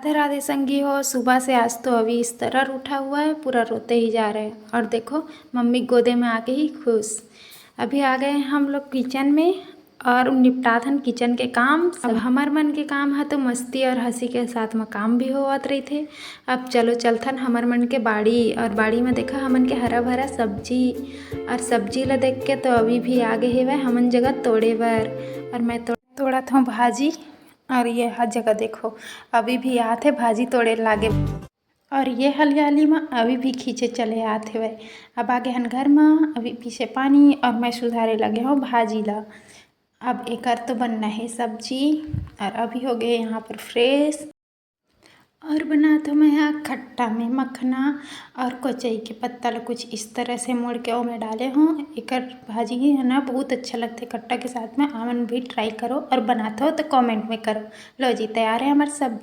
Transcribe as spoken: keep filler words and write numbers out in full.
राधे राधे संगी हो, सुबह से आज तो अभी इस तरह उठा हुआ है, पूरा रोते ही जा रहे हैं। और देखो, मम्मी गोदे में आके ही खुश। अभी आ गए हैं हम लोग किचन में और निपटाथन किचन के काम। अब हमर मन के काम है तो मस्ती और हंसी के साथ में काम भी होवत रहिथे। अब चलो चलथन हमर मन के बाड़ी, और बाड़ी में देखा हमन के हरा भरा सब्जी, और सब्जी ला देख के तो अभी भी आगे हेवय हमन जगह तोड़े बर। और मैं तो तोड़त हूँ भाजी। और ये हर जगह देखो, अभी भी आथे भाजी तोड़े लागे। और ये हलियाली में अभी भी खींचे चले आत हेवय। अब आगे हन घर में, अभी पीछे पानी और मैं सुधारे लगे हूँ भाजी ला। अब एकर तो बनना है सब्जी। और अभी हो गए यहाँ पर फ्रेश। और बनात हूँ मैं यहाँ खट्टा में मखना और कोचई के पत्ता ला कुछ इस तरह से मोड़ के ओमे डाले हूँ। एकर भाजी है ना, बहुत अच्छा लगता है खट्टा के साथ में। आमन भी ट्राई करो और बनात हो तो कमेंट में करो। लो जी, तैयार है हमार सब्जी।